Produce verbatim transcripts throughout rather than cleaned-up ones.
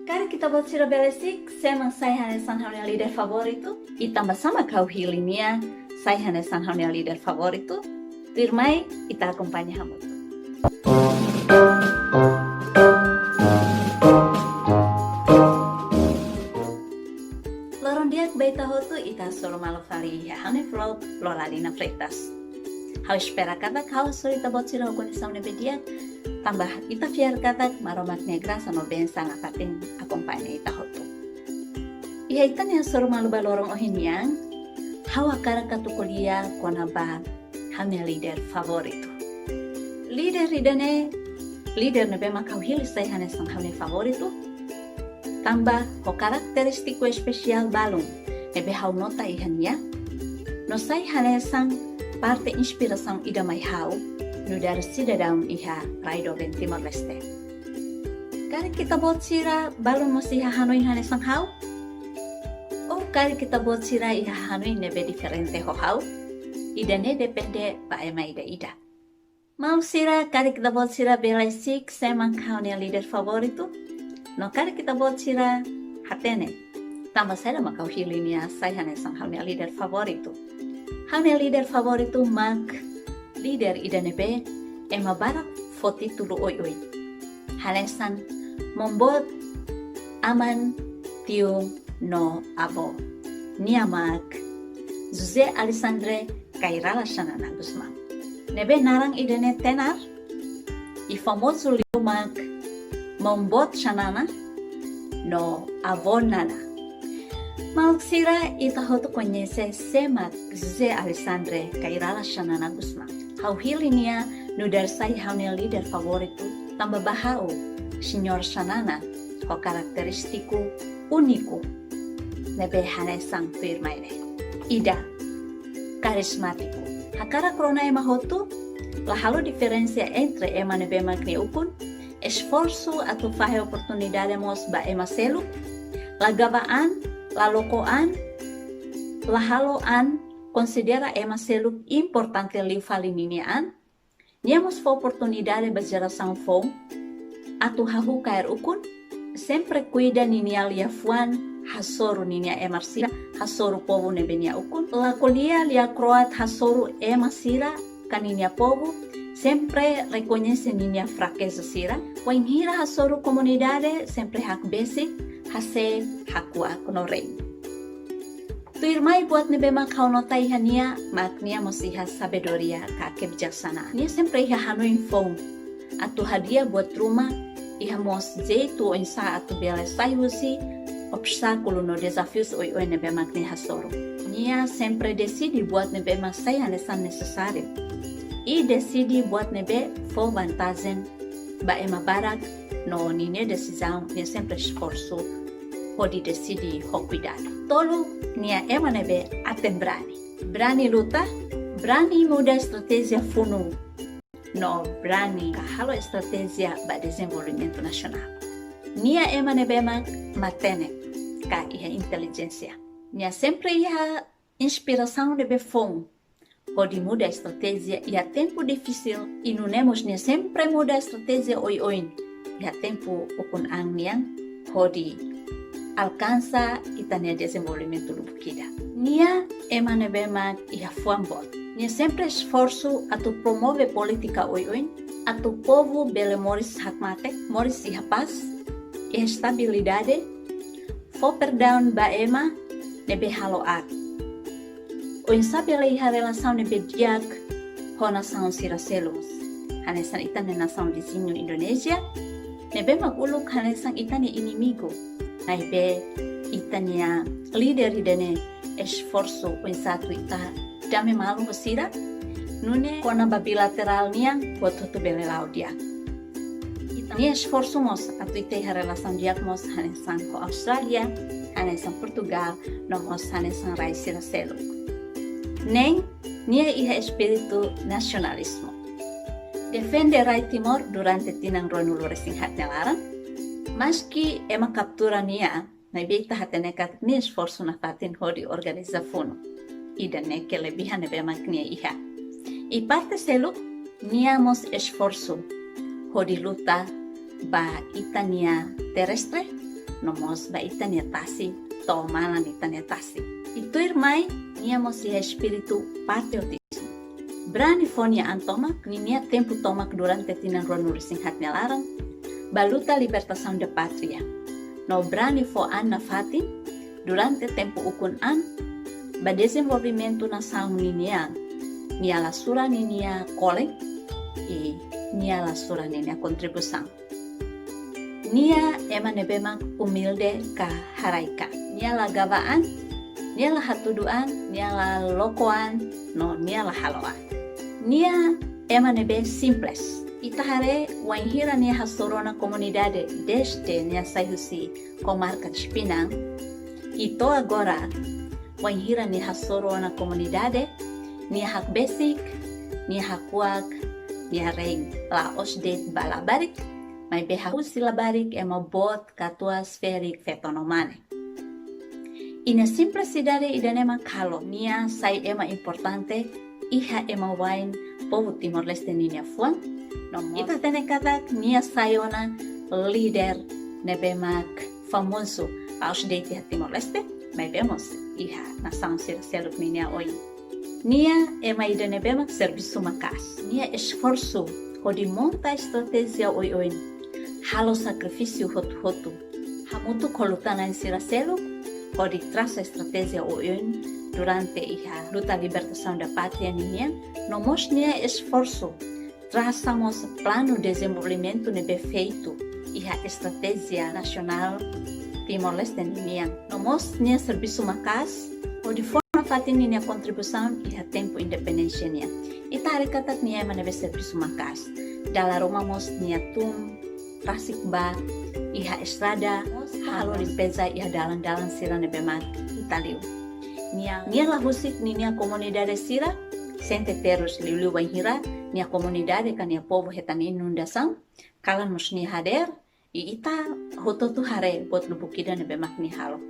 Karik ita-boot sira bele siik, sé mak sai hanesan ha'u-nia líder favoritu, i tanba sá mak ha'u hili nia sai hanesan ha'u-nia líder favoritu, tuirmai ita akompaña hamutuk. Loron di'ak ba ita hotu, ita hasoru malu fali iha ha'u-nia vlog, Lola Lina Freitas. Ha'u espera katak ha'u hasoru ita-boot sira ho kondisaun ne'ebé di'ak, tanba ita fiar katak Maromak nia grasa no bensaun nafatin akompaña ita hotu. Iha ita-nia hasoru malu ba loron ohin nian, ha'u hakarak atu ko'alia kona-ba ha'u-nia líder favoritu. Líder ida-ne'e, líder ne'ebé mak ha'u hili sai hanesan ha'u-nia favoritu, tanba ho karakterístika espesiál balun ne'ebé ha'u nota iha nia, no sai hanesan parte inspirasaun ida mai ha'u nu'udar sidadaun iha rai doben Timor-Leste. Karik ita-boot sira balun mós iha hanoin hanesan ha'u? Ou karik ita-boot sira iha hanoin ne'ebé diferente ho ha'u? Ida-ne'e depende ba ema ida-idak. Maluk sira, karik ita-boot sira bele siik sé mak ha'u-nia líder favoritu? No karik ita-boot sira hatene tanba saida mak ha'u hili nia sai hanesan ha'u-nia líder favoritu? Ha'u-nia líder favoritu mak líder ida ne'ebé ema barak foti títulu oioin. Hanesan maun-boot, aman, tiu no avó. Nia mak José Alexandre Kay Rala Xanana Gusmão. Ne'ebé naran ida-ne'e tenar, i famozu liu mak maun-boot Xanana no avó Nana. Maluk sira, ita hotu koñese sé mak José Alexandre Kay Rala Xanana Gusmão. Ha'u hili nia nu'udar sai ha'u-nia líder favoritu, tanba ba ha'u, Señór Xanana ho karakterístika úniku ne'ebé hanesan tuirmai ne'e. Ida, karizmátiku. Hakarak rona ema hotu, la halo diferensa entre ema ne'ebé mak nia ukun, esforsu atu fahe oportunidade mós ba ema seluk, la gaba an, la loko an, la halo an konsidera ema seluk importante liu fali ninia an. Nia mós fó oportunidade ba jerasaun foun atu hahú kaer ukun, sempre kuida ninia liafuan, hasoru ninia ema sira, hasoru povu ne'ebé nia ukun. La ko'alia liafuan kro'at hasoru ema sira ka ninia povu, sempre rekoñese ninia frakeza sira. Wainhira hasoru komunidade, sempre hakbesik, hase'e, hakuak no rein. Tuirmai buat ne'ebé mak ha'u nota iha nia, mak nia mós iha sabedoria ka kebijaksanaan. Nia sempre iha hanoin foun atu hadi'a buat ruma, iha mós jeitu oinsá atu bele sai husi obstákulu no dezafius oioin ne'ebé mak nia hasoru. Nia sempre deside buat ne'ebé mak sai hanesan nesesáriu, i deside buat ne'ebé fó vantajen ba ema barak, no ninia desizaun nia sempre esforsu hodi deside ho kuidadu. Tolu, nia ema ne'ebé aten brani. Brani luta, brani muda estratéjia funu, no brani halo estratéjia ba dezenvolvimentu nasionál. Nia ema ne'ebé mak matenek ka iha intelijénsia. Nia sempre iha inspirasaun ne'ebé foun hodi muda estratéjia iha tempu difisil, i nune'e mós nia sempre muda estratéjia oioin iha tempu ukun an nian hodi alkansa ita-nia dezenvolvimentu lubuk ida. Nia ema ne'ebé mak iha fuan boot. Nia sempre esforsu atu promove polítika oioin atu povu bele moris hakmatek, moris iha pás, iha estabilidade, fó perdaun ba ema ne'ebé halo aat. Oinsá bele iha relasaun ne'ebé di'ak ho nasaun sira seluk. Hanesan ita-nia nasaun viziñu Indonézia, ne'ebé mak uluk hanesan ita-nia inimigu. Maibé ita-nia líder ida-ne'e esforsu oinsá atu ita dame malu ho sira, nune'e kona-ba bilaterál nian buat hotu bele la'o di'ak. Ita-nia esforsu mós atu ita iha relasaun di'ak mós hanesan ho Austrália, hanesan Portugál, no mós hanesan rai sira seluk. Neen, nia iha espíritu nasionalizmu. Defende rai Timor durante tinan ruanulu-resin-haat nia laran, maski ema kaptura nia, maibé ita hatene katak nia esforsu nafatin hodi organiza funu. Ida-ne'e kelebihan ne'ebé mak nia iha. I parte seluk, nia mós esforsu hodi luta ba ita-nia terrestre, no mós ba ita-nia tasi, to'o malan ita-nia tasi. I tuirmai, nia mós iha espíritu patriotizmu. Brani fó nia an tomak, ninia tempu tomak durante tinan ruanulu-resin-haat nia laran, ba luta libertasaun da pátria. No brani fó an nafatin, durante tempu ukun an, ba dezenvolvimentu nasaun ninian, nia la sura ninia kolen, i nia la sura ninia kontribuisaun. Nia ema ne'ebé mak umilde ka haraik an. Nia la gaba an, nia la hatudu an, nia la loko an, no nia la halo an. Nia ema ne'ebé simples. Ita haree wainhira nia hasoru ona komunidade dezde nia sai husi komarka Chipinang. I to'o agora, wainhira nia hasoru ona komunidade, nia hakbesik, nia hakuak, nia rein. La'ós de'it ba labarik, maibé hahú husi labarik ema boot, katuas, ferik, feto no mane. I nia simplisidade ida-ne'e mak halo nia sai ema importante iha ema wa'in povu Timor-Leste ninia fuan. No mós ita hatene katak nia sai ona líder ne'ebé mak famozu, la'ós de'it iha Timor-Leste, maibé mós iha nasaun sira seluk ninia oin. Nia ema ida ne'ebé mak servisu maka'as. Nia esforsu hodi monta estratéjia oioin. Halo sakrifísiu hotu-hotu. Hamutuk ho luta-na'in sira seluk, hodi trasa estratéjia oioin durante iha luta libertasaun da pátria ninian, no mós nia esforsu trasa mós planu dezenvolvimentu ne'ebé feitu iha estratéjia nasionál Timor-Leste ninian. No mós nia servisu maka'as hodi fó nafatin ninia kontribuisaun iha tempu independénsia nian. Ita haree katak nia ema ne'ebé servisu maka'as. Dala ruma mós nia tun rasik bá iha estrada, halo limpeza iha dalan-dalan sira ne'ebé mak ita liu. Nia, nia la husik ninia komunidade sira sente terus, liuliu bainhira nia komunidade ka nia povu hetan inundasaun, kalan mós nia hadeer, i ita hotu-hotu haree buat lubuk ida ne'ebé mak nia halo.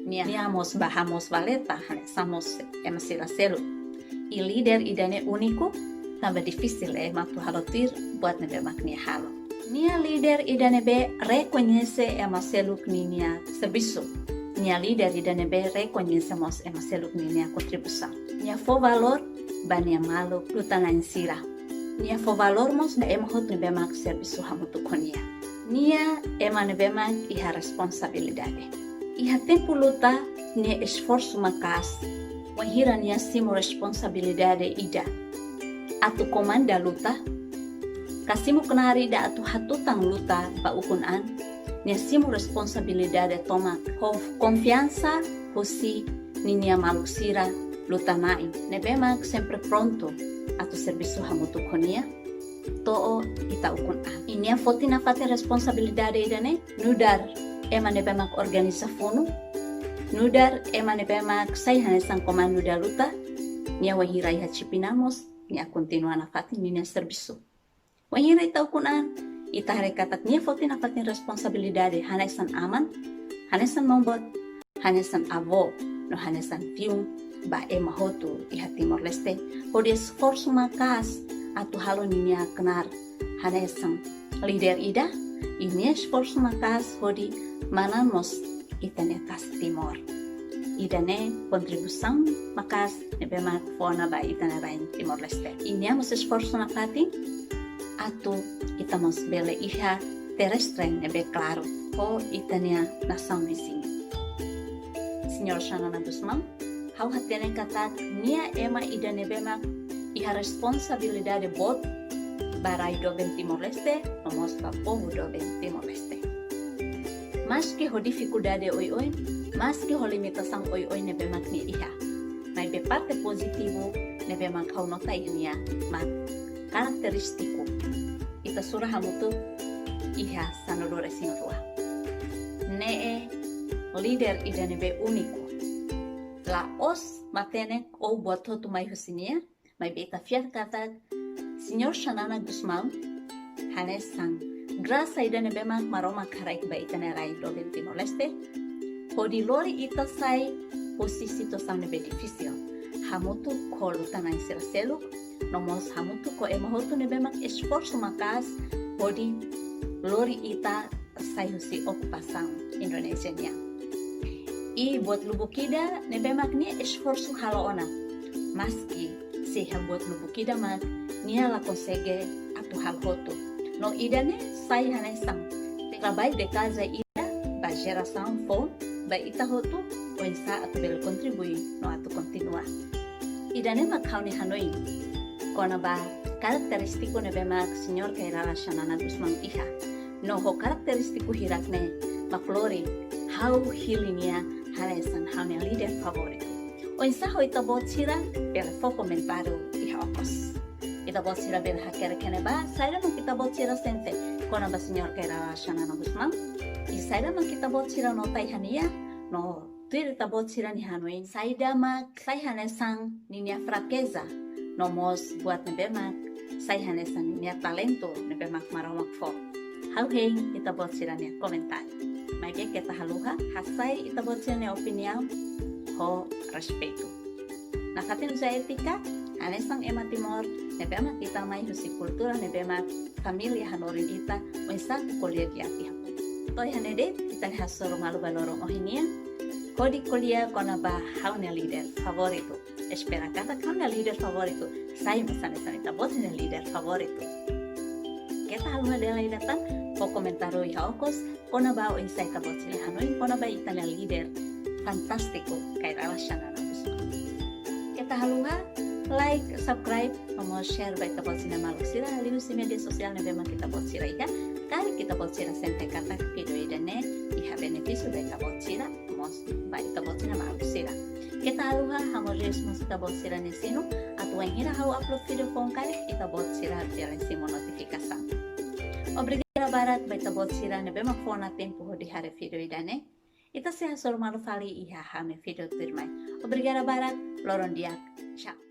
Nia, nia mós bá hamoos valeta, hanesan mós ema sira seluk. I líder ida-ne'e úniku, tanba difisil ema atu halo tuir buat ne'ebé mak nia halo. Nia líder ida ne'ebé rekoñese ema seluk ninia servisu. Nia líder ida ne'ebé rekoñese mós ema seluk ninia kontribuisaun. Nia fó valór ba nia maluk luta-na'in sira. Nia fó valór mós ba ema hotu ne'ebé mak servisu hamutuk ho nia. Nia ema ne'ebé mak iha responsabilidade. Iha tempu luta, nia esforsu maka'as. Wainhira nia simu responsabilidade ida atu komanda luta, ka simu knaar ida atu hatutan luta ba ukun an, nia simu responsabilidade tomak ho konfiansa husi ninia maluk sira luta-na'in ne'ebé mak sempre prontu atu servisu hamutuk ho nia to'o ita ukun an. I nia foti nafatin responsabilidade ida-ne'e nu'udar ema ne'ebé mak organiza funu, nu'udar ema ne'ebé mak sai hanesan komandu da luta, nia wainhira iha Chipinang mós, nia kontinua nafatin ninia servisu. Wainhira ita ukun an, ita haree katak nia foti nafatin responsabilidade hanesan aman, hanesan maun-boot, hanesan avó, no hanesan fiun ba ema hotu iha Timor-Leste, hodi esforsu maka'as atu halo ninia knaar hanesan líder ida, i nia esforsu maka'as hodi manán mós ita-nia tasi Timor. Ida-ne'e kontribuisaun maka'as ne'ebé mak fó ona ba ita-nia rain Timor-Leste. I nia mós esforsu nafatin atu ita mós bele iha terrestre ne'ebé klaru ho ita-nia nasaun viziñu. Señór Xanana Gusmão, ha'u hatene katak nia ema ida ne'ebé mak iha responsabilidade boot ba rai doben Timor-Leste, no mós ba povu doben Timor-Leste. Maski ho difikuldade oioin, maski ho limitasaun oioin ne'ebé mak nia iha, maibé parte pozitivu ne'ebé mak ha'u nota iha nia mak karakterístiku ita sura hamutuk iha sanulu-resin-rua. Ne'e líder ida ne'ebé úniku. La'ós matenek ou buat hotu mai husi nia, maibé ita fiar katak Señór Xanana Gusmão hanesan grasa ida ne'ebé mak Maromak haraik ba ita-nia rai doben Timor-Leste, hodi lori ita sai husi situasaun ne'ebé difisil, hamutuk ho luta-na'in sira seluk, no mós hamutuk ho ema hotu ne'ebé mak esforsu maka'as hodi lori ita sai husi okupasaun. Indonézia nian. I buat lubuk ida ne'ebé mak nia esforsu halo ona. Maski sei iha buat lubuk ida mak nia la konsege atu halo hotu. No ida-ne'e sai hanesan trabalho de casa ida ba jerasaun foun, ba ita hotu, oinsá atu bele kontribui no atu kontinua. Ida-ne'e mak ha'u-nia hanoin kona-ba karakterístiku ne'ebé mak Señór Kay Rala Xanana Gusmão iha. No ho karakterístiku hirak-ne'e mak lori ha'u hili nia hanesan ha'u-nia líder favoritu. Oinsá ho ita-boot sira bele fó komentáriu iha okos. Ita-boot sira bele hakerek iha ne'ebá saida mak ita-boot sira sente kona-ba Señór Kay Rala Xanana Gusmão. I saida mak ita-boot sira notaia iha nia, no tuir ita-boot sira-nia hanoin, saida mak sai hanesan ninia frakeza, no mós buat ne'ebé mak sai hanesan ninia talentu ne'ebé mak Maromak fó. Ha'u hein ita-boot sira-nia komentáriu. Maibé keta haluha hasai ita-boot sira-nia opiniaun ho respeitu. Nafatin uza étika, hanesan ema Timor ne'ebé mak ita mai husi kultura ne'ebé mak família hanorin ita, oinsá atu ko'alia di'ak iha públiku. To'o iha ne'e de'it, ita hasoru malu ba loron ohin nian, kódigu ko'alia kona-ba ha'u-nia líder favoritu. Espera katak ha'u-nia líder favoritu sai mós hanesan ita-boot nia líder favoritu. Keta haluha dala ida tan fó komentáriu iha okos kona-ba oinsá ita-boot sira hanoin kona-ba ita-nia líder fantástiku Kay Rala Xanana Gusmão. Keta haluha like, subscribe, no mós share ba ita-boot sira-nia maluk sira liuhusi média sosiál ne'ebé mak ita-boot sira iha, karik ita-boot sira sente katak vídeo ida-ne'e iha benefísiu ba ita-boot sira, mós ba ita-boot sira-nia maluk sira. Keta haluha hamori liu mós ita-boot sira-nia sinu, atu wainhira ha'u upload vídeo foun karik ita-boot sira bele simu notifikasaun. Obrigada barak ba ita-boot sira ne'ebé mak fó ona tempu hodi haree vídeo ida-ne'e. Ita sei hasoru malu fali iha ha'u-nia vídeo tuirmai. Obrigada barak, loron di'ak. Tchau.